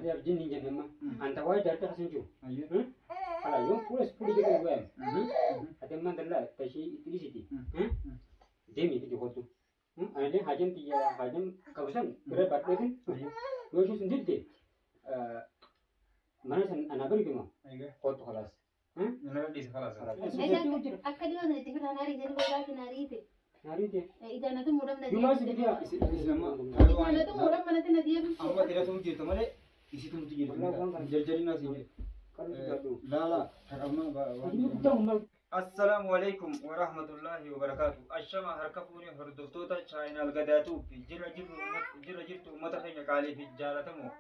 Jaartii jinni hin jenne amma. Anta waa'ee jaartii kasan jiru. Hala yoon fuula fuula jedhu waa'ee. Ati ammaan dallaa tashii itti dhisiti. Deemii fi kottu. Anillee haajan tiyya haajan qabu san irra baadheetin yoo isheen sun didde mana san anaa bargima kottu khalaas. Nana dhiisa khalaas. Akka dhiyoo sana itti firraa naariite ni boodaafi naariite. Naariite. Idaanatu muudam na Yumaa si bidiyaa. Isin amma Idaanatu muudam manatti na deebisu. amma tiratu jirtu malee isitumtu jirtu. Jarjarina siin jedhu. Laala taqabna waan. Assalaamu alaikum wa rahmatullahi wa barakaatu. Ashama harka fuunee hordoftoota chaayinaal gadaatuuf jira jira jirtu uummata keenya qaalii fi jaalatamoo.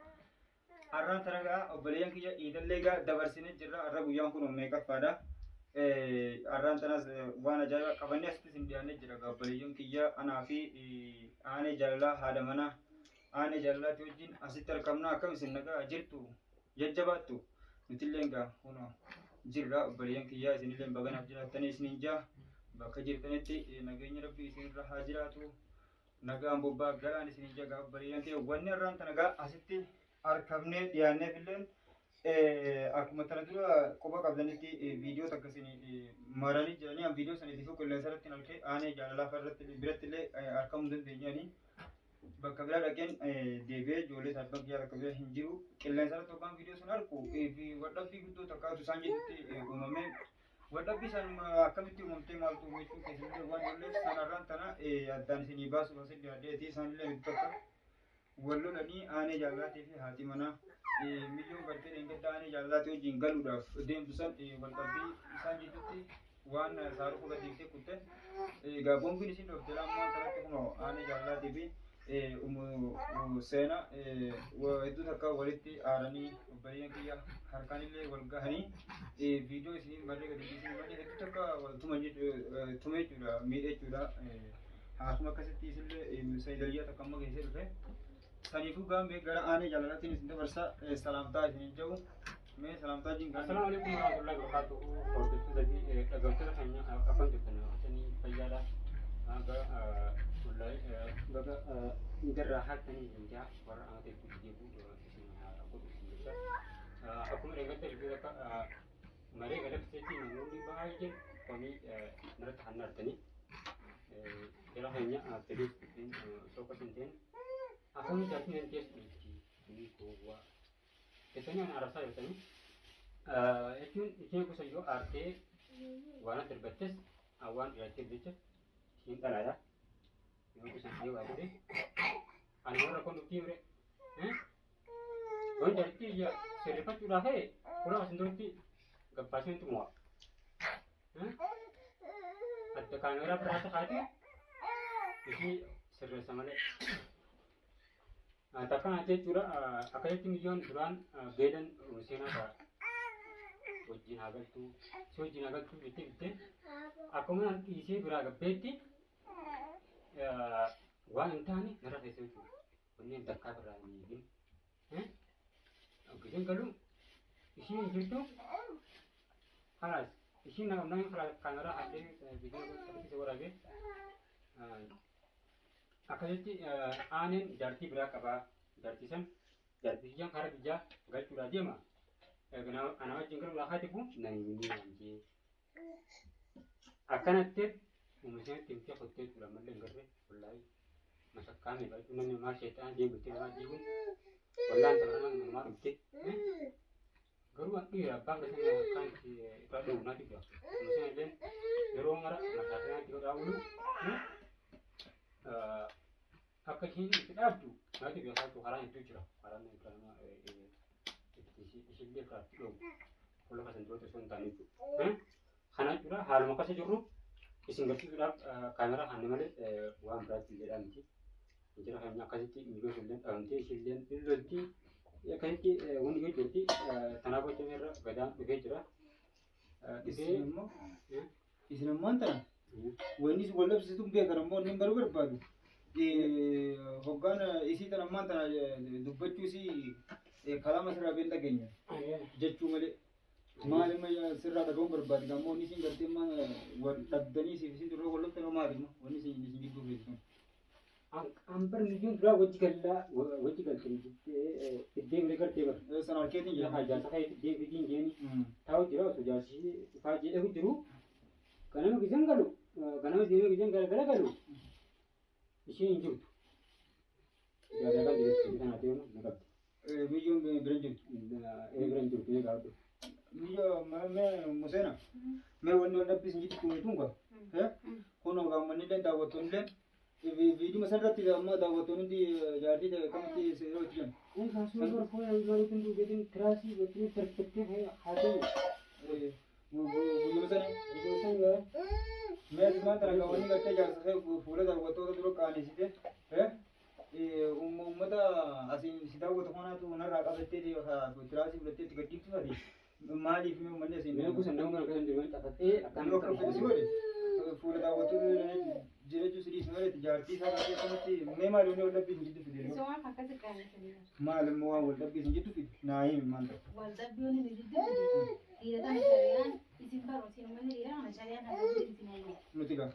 Har'aan tana gaa obboleeyyan kiyya iidallee gaa dabarsinee jirra. Har'a guyyaan kun meeqaffaadha. Har'aan tanas waan ajaa'ibaa qabannee asitti isin dhiyaannee jira gaa obboleeyyan kiyya anaa fi aanee jaalalaa haadha manaa aanee jaalalaatti wajjin asitti argamna. Akkam isin nagaa jirtu jajjabaattu nutillee gaa kunoo jirra obboleeyyan kiyya isinillee baganaaf jiraattanii isiniin jaa bakka jirtanitti nageenyi rabbii isinirra haa jiraatu. Nagaan bobbaa galaan isiniin jaa gaa obboleeyyan kiyya wanni har'aan tana gaa asitti argamnee dhiyaanneef illeen akkuma tana dura quba qabdanitti viidiyoo takka isin maranii jiranii an viidiyoo sana itti qilleensa irratti halkee aanee jaalalaa irratti biratti illee argamuu hin dandeenyanii bakka biraa dhaqeen deebi'ee ijoollee saayibban kiyyaa bakka biraa hin jiru qilleensa irratti hoggaan viidiyoo sun arku waldhabbii guddoo takkaatu isaan jidduutti uumamee waldhabbii san akkamitti uumamtee maaltu uumachuu keessanillee waan ijoolleef sanarraan tana addaan isinii baasuuf asitti dhiyaadheeti isaanillee miti takka wal lolanii aanee jaalalaatii fi haati manaa miyyoo gartee dheengadda aanee jaalalaatii wajjin galuudhaaf deemtu san waldhabbii isaan jidduutti waan saarufa gadi dhiiftee kutte egaa boombiin isin dhoofte lammaan kanatti kunoo aanee jaalalaatii fi seena hedduu takka walitti aaranii obboleeyyan kiyya harkaanillee wal gahanii viidiyoo isinii marree gadi dhiisin malee hedduu takka wal tume jechuudha miidhe jechuudha. Haasuma akkasitti isillee saayidaliyyaa takka amma geessee dhufe. Saniifuu gaambee gara aanee jaalalaatiin isin dabarsa salaamtaa isiniin jedhu. Mee salaamtaa jiin gaambee. Assalaamu alaikum warahmatullahi wabarakatuh. Hordoftoota fi dhaggeeffattoota keenya akkam jirtan hatanii fayyaadha. Baga baga idarraa hattanii isin jaa warra amata itti deebi'u isin haa godhu isin jecha. Akkuma dhaggeeffatta viidiyoo takka maree galabseetti namoonni baay'een komii irratti kan arganii jara keenya fedhii osoo akkas hin ta'in akkamitti jaartiin hin teessu ni gowwaa. Jettanii ana arrabsaa jirtanii jechuun isheen gosa yoo aartee waan ati darbattes waan dhiyaatteef jecha ishiin dhalaadha. Yoo gosa ishee waa godhe ani warra kun dhuftii mire. Yoon jaartii iyya sirrifachuudhaaf ta'e fuula asin duratti gabbaasee xumuwa. Adda kaameeraa biraatti kaatee ishii sirreessa malee. Takka jechuudha akkasitti miyyoon duraan beelan seenaa ta'a. Wajjin haa galtuu si wajjin haa galtuu jettee bittee akkuma dhiisee biraa gabbeetti waan hin taane narra keessa jechuudha. Kunneen takkaa irraa hin eegin. Giseen galu ishiin hin jirtu kalaas ishiin nama namni kalaas kaameraa hallee viidiyoo akkasitti waraabee akkasitti aaneen jaartii biraa qabaa jaartii san jaartii kiyyaan karaa biyyaa galchuudhaa deema. Ana wajjin galu lafaa tiku nan hin Akkanatti uummatni himtee qottee jechuudha mallee hin garree wallaahi masakkaa meeqa jechuun namni maal sheexaan deebiftee namaa diiguun wallaan tapha nama namaa dhufte. Garuu an dhiira abbaan keessan akkaan itti irraa dhugu naatti jira. Uummatni illee yeroo mara masaakinaa itti godhaa oolu akka ishiin itti dhaabdu naatti beekaa karaan hedduu jira. Karaan nama itti ishillee irraa itti dhoobu. Fuula kasan duratti osoo hin taane jechuudha. Kana jechuudha haaluma akkasii jirru isin garsiisuudhaaf kaameraa kaanne malee waan biraatti illee miti. Jira keenya akkasitti miidhoo ishillee dhabamtee ishillee hin lolti. Akkasitti wanni yoo jirti tanaaf hojjame irra gadaan dhufee jira. Dhufee Isin ammaan tana wanni isin wal dhabsiistu hin beekan ammoo inni baruu barbaadu. Hoggaan isii tana ammaan tana dubbachuu isii kalaama sirraa beekni dhageenya jechuu malee. Maal imma sirraa dhaga'uun barbaadu ammoo inni isin gartee amma wal dhabdanii isiif isin durra wal loltan maali immoo wanni isin isin jidduu feesisan. Ambar miyyuun duraa wajji gallaa wajji galtee fiddee wali gartee bara. Sana harkeetiin jira. Lafa jaarsa kee fiddee fidiin jeeni taa'u jira osoo jaarsi dhufaa jedhee jiru. Ganama gizeen galu ganama deemee gizeen galgala galu isheen hin jirtu. Jaarsa kan jirtu kana deemu na qabdi. Miyyoon bira hin jirtu. Ee bira hin jirtu ni qabdu. Miyyoo mee Museena mee wanni wal dhabbii isin jirtu tun gaa. Kun gaammanni illee daawwattoonni illee viidiyoo sanarratti amma daawwattoonni hundi jaartii ta'e akkamitti yeroo itti jiran. Kun kaasuu bara fuula maaliitiin duubeetiin tiraasii gochuun tarkattee haa ta'u. Guyyuma sana Guyyuma sana mee asumaan tana gaawwanni gartee jaarsa fuula daawwattoota dura qaanesite uummata asiin si daawwatu kanaatu narraa qabattee tiraasii fudhattee itti gadhiiftu taate maaliif mee uummanni asiin Mee kuusan nama kana kan jiru cafatee akkam akka fedhe si godhe fuula daawwattoota jirechuu si dhiisu malee jaartii isaa kaasee akkamitti mee maali wanni wal dhabbii isin jiddu fide Isumaaf akkasi qaanesanii. maal immoo waan wal dhabbii isin jiddu fide naa himi maal ta'u. Wal dhabbii wanni nu jiddu fide dhiira tana shari'aan isin baru isin uummanni dhiira kana shari'aan hayyamte isin hayyamte. Nuti gaa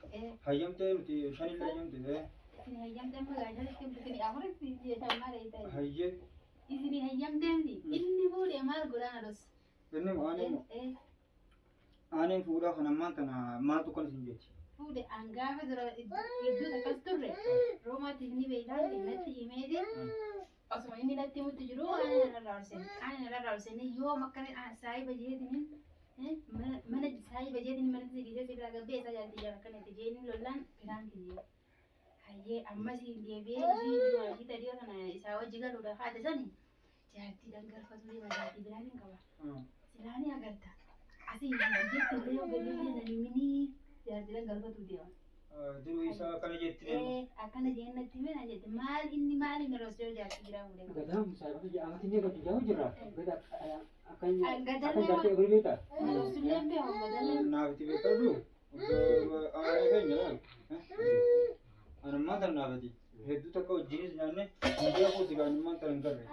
hayyamtee nuti shanillee hayyamte Isin hayyamte amma gaa shanitti isin afuritti jecha maal ta'e. hayyee Isin hayyamte miti inni fuudhee maal godhaan ados. inni aaneen fuudhaa kan ammaan tana maaltu kan isin jechi. Fuudhe an gaafa dura iddoo akkas turre roomaatti inni beekaa natti himeeti osuma inni natti himutti jiru ani narraa ol seene ani narraa ol seene yoom akkana saayiba jeetiniin mana saayiba jeetiniin mana sigiisee si biraa gabbee isaa jaartii jara akkana itti jeeni lollaan firaan kiyye hayyee ammas hin deebi'ee ishii dura ishii tadhiyoo kana isaa wajji galuudha haadha sani jaartii dhangalfatu deema jaartii biraan hin qaba silaanii agarta asii jetti illee yoo gadi hin minii jaartii dhangalfatu deema. Duruu isaa akkana jetti deema. Akkana jeen natti hime na jette maal inni maal inni roosee jaartii biraa fuudhee qaba. Gadaa musaayibota jedhamatti ni gadi yaa'u jira. Gada akkan Gadallee jaartii oguu beektaa. Roossullee beeku gadallee. Naaf itti beekadhu aanee keenya laal. Anummaan tana naafati. Hedduu takka wajjinis nyaanne miidiyaa kooti gaanummaan tana hin garre.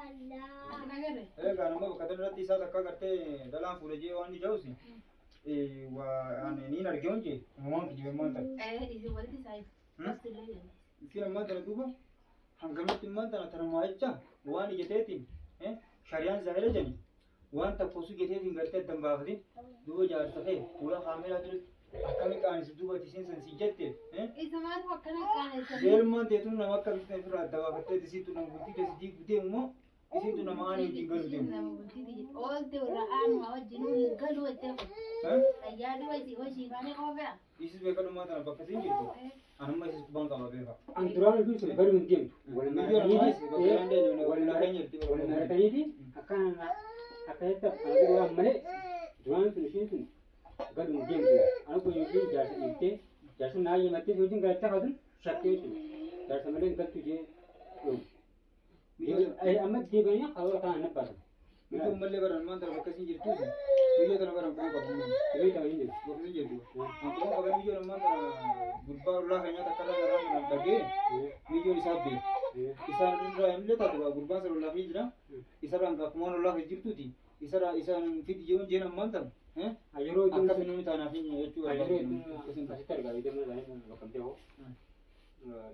Agarre. Gaanummaa bakka tanarratti isaa takka gartee dhalaan fuula jee waan ija'usi. Waa niin argee hunje uumamaan kijibammaan tana. Isin walitti saayiba. Roossullee jedhe. Isin ammaan tana duuba hangamitti ammaan tana tanumaa jecha waan ijateetiin shariyaan zaahira jedhani waan takkoosuu jeteetiin gartee addan baafatin duuba jaarsa kee fuula kaameeraa duratti akkami qaanisi duuba ati isiin san si jette Isa maal akkana qaanessan. Jeelmaan teetuun nama akka bifa ofirraa adda baafattee isiitu nama bultii keessa diiguu deemu moo isiitu nama aanee wajjin galu deemu. Nama bultii oolte warra aanuma wajjin hin galu jettee xayyaarri wajji hojii baanee qofa fe'a. Isis beekadhummaa tana bakka isiin jirtu anumma isis qubaan qaba beeka. An duraan oduu sun galuu hin deemtu. Wal Wal marataniiti akkana akka jetta ana duraan malee duraan sun isheen sun galuu hin deemtu. Ana kun yookiin jaarsa dhiiftee jaarsa naa himattee wajjin galachaa kaatun shakkee jechuudha. Jaarsa malee hin galtu jee dhoobu. Amma deebi'anii karoora kanaan nabbaatan. Biyyoon mallee baran maan tana bakka isiin jirtuuti biyyoo tana baran quba qabu. Yeroo ta'u hin jiru. Bakka isiin jirtu. An quba qaban biyyoon ammaan tana gurbaa ollaa keenyaa takka irraa garaa dhagee biyyoon isaa beeku. Isaan irraa illee taatu gurbaan sana ollaa fi jira. Isarraan akkumaan ollaa fi jirtuuti. Isarraa isaan fidi jechuun jeen ammaan tana. Yeroo Akka finnuun taanaaf hin jechuu Yeroo asitti argaa beekamaa isaanii bakka hoo.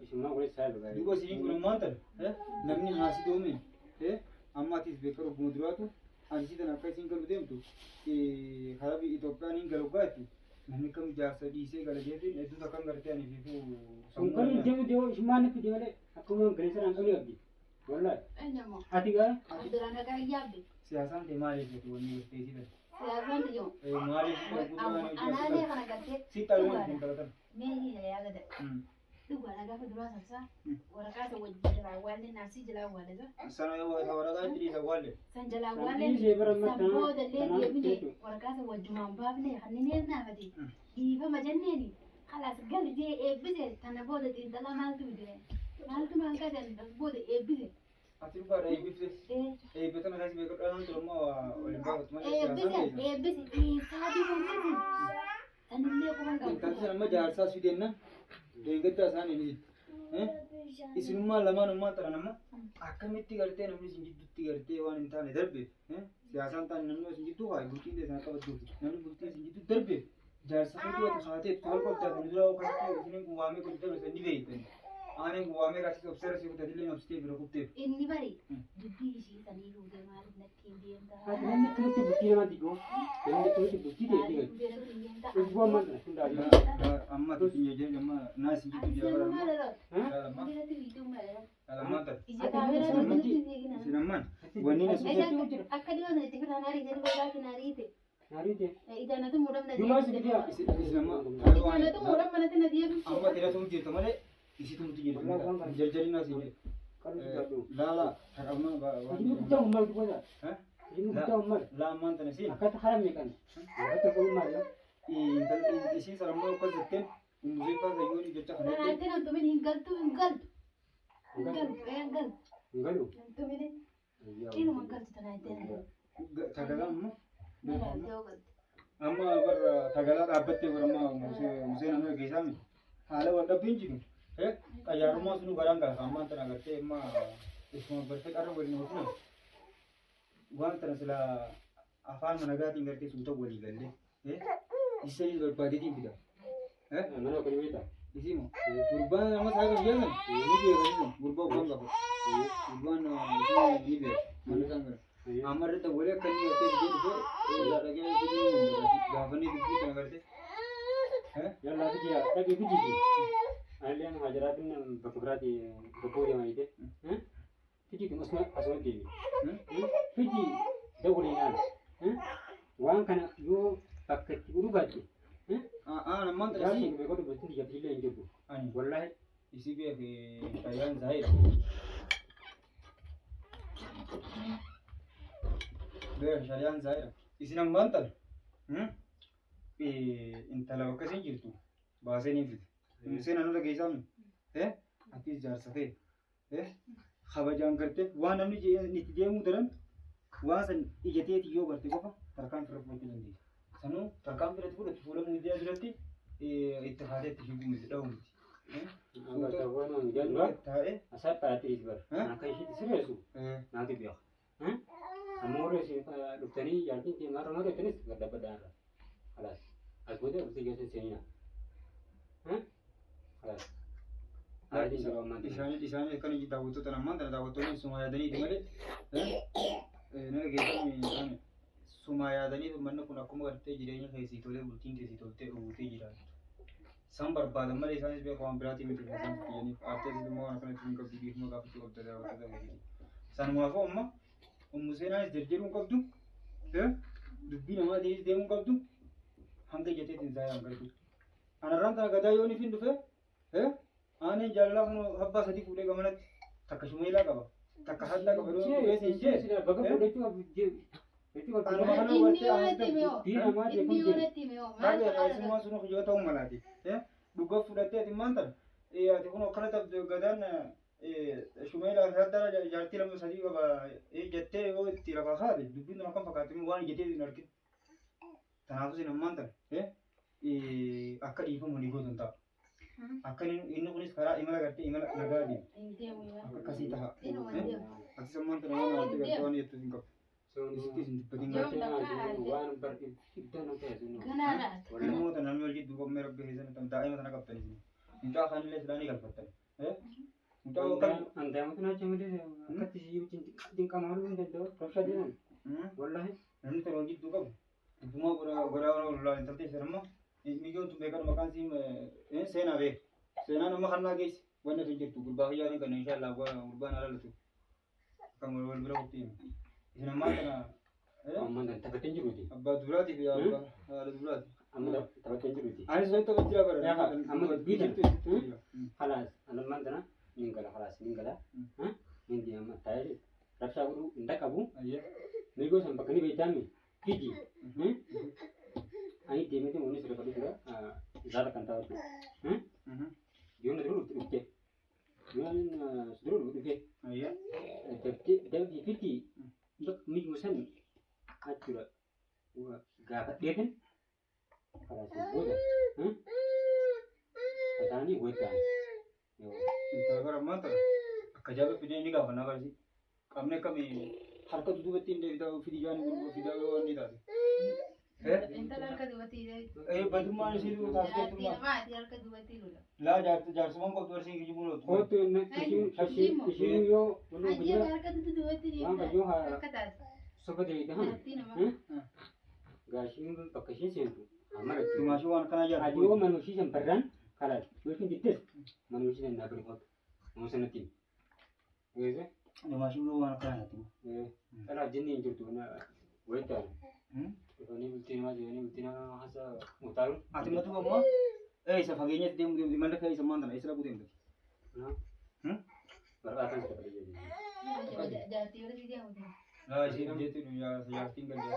Isummaa kunis saayiba. Duuba isiniin kun ammaan tana namni haasidoome amma atis beekar obbuma duraatu ani si tana akka isiin galu deemtu karaa Itoophiyaan hin galu gaatti namni kam jaarsa dhiisee gala jeetiin hedduutu akkam gartee ani fi Sun kan hin deemu deemu isummaan nutti deemalee akkuma galisa dhaan qabne qabdi. Wallaahi. Eenyammoo. Ati gaa Duraan dhagaa yaabbe. Siyaasaan ta'e maaliif jedhu wanni gartee si tana. Siyaasaan ta'e. Maaliif Anaalee kana gartee. Si xalumaan hin kalatan. Mee hidha yaa gada. Dhugaadha gaafa duraa sabsaa waraqaa isa wajjin jalaa awwaalle naasii jalaa awwaalle sa. Sana yoo waraqaa itti dhiisa awwaalle. San jalaa San awwaalle dhiisee bara san maxxanaa booda illee kanaan deebine jechuudha. waraqaa isa wajjumaan baafne kanneen naafate dhiifama jenneeni kalaas gal jee eebbise tana booda xiinxalaa maaltu fide maaltu maan kaatan booda eebbise. Ati dhugaadha eebbifte. Eebbatan akkasii beekadhu dhalaan ture immoo waliin baafatu malee Eebbise siyaasaan ta'e. eebbise dhiisaa dibuun sanillee quban qabu. Intalli sana amma jaarsaa si deemna. Deeggartaa isaanii ni jirti. Isinummaa lamaanummaa taran amma akkamitti gartee namni isin jidduutti gartee waan hin taane darbe siyaasaan taane namni isin jidduu haa bultiin teessan akka badduufi namni bultiin isin jidduutti darbe jaarsa keetii wata kaatee tola qoltaa kan dura akkasitti isiniin kun waamee kun darbe ni beektan. Ani waamee kaasii obseera si kutatillee obsitee bira kutteef. Inni bari dubbii ishii sanii fuutee maaliif natti hin deemtaa? Ati namni akkamitti bultii namaa diigoo? Namni akkamitti bultii ta'e Maaliif diigan? fuutee natti hin deemtaa? Dhukkubaa ammaa kana hundaa Amma ati hin jejjee amma naa isin Ati jidduu jira seenuu bara. maal irra? Amma Natti fiigduu maal irra? ammaan tana. Ija kaameeraa natti hin fiigina. Isin ammaan wanni na Egaa akka dhiyoo sana itti firaan ariite dhugaa ariite. Naariite. Ijaanatu muudamna Jumaa si bidiyaa. Isin amma Ijaanatu muudamna natti na deebisu. amma tiratu jirtu malee isitumtu jirtu. Jarjarina si jedhe. Laala taqabma Inni guddaa ummaa dubbata. Inni guddaa ummaa. laa ammaan tana siin. Akkata haramne kan. Akkata qolummaa jira. Isiin salammoo akkas jetteen umuziiqaa sayyoon jecha kana jettee Kanaatiin hantumin hin galtu hin galtu. Hin galtu hin galtu. Hin galu. Hantumin inuma hin galtu tanaatiin. tagalaa amma Nalaaltee yoo galte. amma barra tagalaa dhaabbattee bara amma Museen amma keessaa miti haala wal dhabbiin jiru xayyaarummaa sunu garaan gaafa ammaan tana agartee amma isuma bartee qarra waliin oofna waan tana sila afaan managaatiin gartee sun ta'u walii gallee isanii barbaadeetiin fida Mana kun beektaa? isiimo gurbaan nama isaa kan jedhan ni beeka isiimo gurbaa gurbaan gafa gurbaan ni beeka mana isaan gara amma irratti walii akka inni gartee fidee dhufee irraa dhagee fidee gaafannee dubbii kana gartee Yallaa fijiyaa dhaqee fijiji. Allee amma hajaraatiin bakka biraati bakka deemaa jette. Fijiji asuma asuma deemi. Fiji dawwalee naan. Waan kana yoo bakka itti godhu baatte. Aan ammaan tana Jaarsi isii kun beekoo dubbatiin xiyyaafillee hin jirtu. ani Wallaahi isii beeke shayyaan zaahira beeke shayyaan zaahira isin ammaan tana intala bakka isin jirtu baasee ni fite seenaan irra geessaa mi atis jaarsa ta'e kabajaan garte waan namni itti deemuu daran waan san ijateeti yoo garte qofa tarkaan firra fudhachuu dandeessa. Sanuu tarkaan firratti fudhatu fuula miidiyaa duratti itti haatee itti fiiguu miti dha'uu miti. amma ta'uu miidiyaa dura Taa'ee asaa paatee bara. Akka ishiitti sirreessu naatu beeka. Amma warra isin dhuftanii jaartiin kee maarra maarra jettanis gad dhaabbadhaa irra. Khalaas. As booda bultii keessa seenina. Khalaas. Aatiin yeroo ammaa kana. Isaanii isaanii akkana daawwattoota ammaan tana daawwattoonni suma yaadaniiti malee nama keessatti suma yaadanii manni kun akkuma gartee jireenya keessii tolee bultiin keessii toltee uwwitee jiraatu. Isaan barbaadan malee isaanis beeku waan biraatii miti kan isaan biyyaniif aartee immoo waan akkanatti hin qabdu dhiifama gaafachuu qabda daawwattoota keetii. Sanumaafuu amma ummu seenaanis jarjaruu hin qabdu dubbii namaatiinis deemuu hin qabdu hanga ijateetiin zaayaan galtu. Anarraan tana gadaa yoon ifin dhufe aaneen jaalalaa kun abbaa sadii fuudhee gamanatti takka shumeelaa qaba takka haddaa qaba yoo dhufee siin jee Bakka fudhachuu Anuma kana Inni hubattee yoo natti hime hoo? Biyya namaa Inni yoo natti hime hoo? Maal Taatee godhaa kaasummaa sun yoo ta'u malaati. Dhuga fudhattee ati maal tana? Ati kun akkana tabde gadaan shumeelaa fi haddaa jaartii lama sadii qaba jettee yoo itti lafaa kaate dubbiin tun akkam fakkaatti waan jettee hin argin. Kanaafuu isin ammaan tana akka dhiifamu ni gootan ta'a. Akka inni kunis karaa imala gartee imala nagaa deemu. Hin deemu yaa. Akka akkasii ta'a. Inuma hin deemu. Atis ammaan tana waan aartee gartee waan jettu hin qabdu. Isitti hin dubbatin gartee. Waan barri iddoo nama ta'e sun. Ganaa laata. Namoota namni wal jidduu qabmee rabbi keessan daa'ima tana qabtan isin. Mucaa kaanillee silaanii galfattan. Mucaa akkam Andaamatu naacha malee akkatti dinqamaa hin danda'u. Rabshaa jedhan. Wallaahi. Namni tana wal jidduu qabu. Dubbumaa godhaa godhaa wal lolaa intaltee isin amma miyyoon tun beekan maqaan siin seenaa beek. Seenaan amma kannaa geesse wanni tun jirtu gurbaa kiyyaa kan inshaallah gurbaan alaalatu. Kan wal bira kutti himi. Isin ammaa tana Ammaan tana taphattee hin jiruuti. abbaa duraati fi abbaa haadha duraati. Amma taphattee hin jiruuti. Anis wanta jira bara. Yaa, amma dubbii tana. Khalaas ammaan tana nin gala khalaas nin gala. Nin deema taa'ee rabshaa godhuu hin dhaqqabu. Ayyee. Mirgoo san bakka ni beektaami. Fiji. Ani deemee wanni sirra fadhu jira. Zaata kan taa'u jechuudha. Yoon dura dhufte dhufte. Yoon dura dhufe. Ayyee. Dabtee dabdii fiji bakka miidhuma san jechuudha. Gaafadheetin khalaas booda. Taa'anii wayitaani. Intala bara ammaan tana akka jaabe fidee ni gaafannaa barsi. Qabni akkamii harka dudduubatti hin deebitaa fidii jaanii gurguruu fidaa yoo inni taate. Intala harka duubatti Badummaan isii jaartii taasifamtummaa. namaati harka duubatti lula. Laa jaarsumaan qabdu barsiin kijibuu lootu. Kootu ishiin yoo Ajjeera harka duubatti waan fayyoo haa akka taate. soba deeyita haa. Jaartii namaa. Gaashiin bakka ishiin seentu amma irratti. Dimaashii waan akkanaa jaartu. Ati yoo manuma ishii san barraan kalaal yoo ishiin dittes manuma ishii san naa bira kootu. Nama sanatti himi. Geesse Dimaashii waan akkanaa jaartu. dhalaa jinni hin jirtu wayitti aanu. Dhufanii bultii namaa jedhanii bultii namaa hasa utaaluun. Ati matu ammoo eessa fageenyatti deemu deemti mallaqa eessa maanta na eessa dhaquu deemti. Waraqaa kan dabalee jedhee. Jaartii biratti deemu. Laa isheen jeetti jaartiin galchee.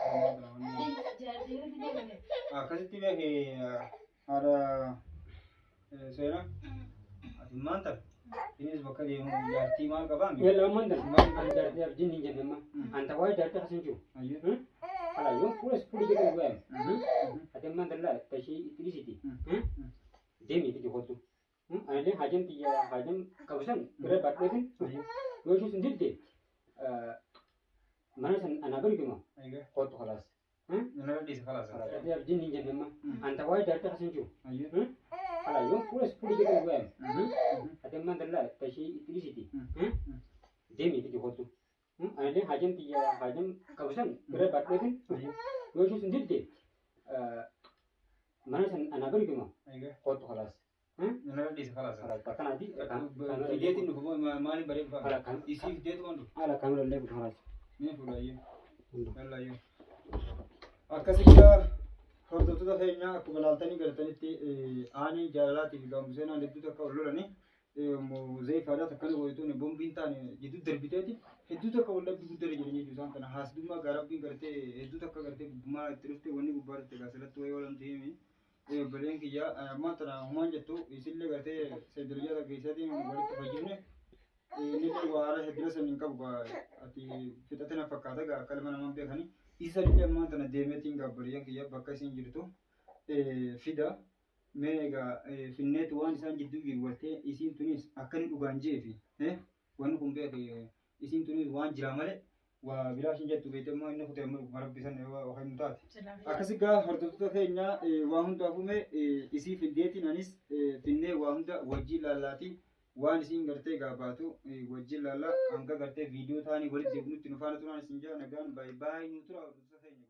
Jaartii biratti deemu. Akkasitti beekee haadha seenaa ati maanta innis bakka deemu jaartii maal qabaa mi? Yalla ammaan tan an jaartii abdiin hin jenne amma an tawaa jaartii hasan jiru. Hala yoo fuulas fuuli jedhan waayam. Ati ammaan tan laa tashii itti dhisiti. Deemii fi kootu. Anillee haajam xiyya haajam qabu san irra baadheetin yoo isheen sun didde mana san anaa bari kootu khalaas. Nana dhiisa khalaas. Jaartii abdiin hin jenne amma an tawaa jaartii hasan jiru. Hala yoo fuulas fuuli jedhan waayam. Ati ammaan tan laa tashii itti dhisiti. Deemii fi kootu. Anillee haajam xiyya haajam qabu san irra baadheetin yoo isheen sun didde mana san anaa bari kootu khalaas. Nana dhiisa khalaas. Akkanaati. Fideetiin dhufu maaliin bareedu fa'a? Isii fideetu waan dhufu. Haala kaamerallee bulchu khalaas. Ni fuudhayyee. Wallayyee. Akkasitti hordoftoota keenya akkuma ilaaltanii galtanitti aanee jaalalaatiif gaammuseenaan hedduu takka ol lolanii zeefaadhaa takkana godhatuun bombiin taane jidduu darbiteeti hedduu takka wal dhabbii guddaa jiran jechuudha isaan kana haasdummaa gaarabbiin gartee hedduu takka gartee gubbummaa itti dhufte wanni gubbaa dhufte gaasalatti wayii walamti himi. Obboleen kiyya ammaa tana humaan jettu isillee gartee seedarjaa takka keessaatiin walitti fayyifne innillee waara hedduu san hin qabu ati fixate na fakkaata gaa akka ilma namaa beekanii isallee ammaa tana deemeetiin gaabbariyaan kiyya bakka isin jirtu fida mee egaa finneetu waan isaan jidduu jiru gartee isiin tunis akka inni dhugaan jeefi wanni kun beeke isiin tunis waan jira malee waa biraa ishin jettu beekte immoo inni kutee immoo dhuguma rabbi san yoo hin taate. Akkasi gaa hordoftoota keenya waa hundaafuu mee isii findeetiin anis finnee waa hunda wajjin laallaatii waan isiin gartee gaabaatu wajjin laallaa hanga gartee viidiyoo taanii walitti deebinutti nu faana turaan isin jaa nagaan baay'ee baay'ee nu tura hordoftoota keenya.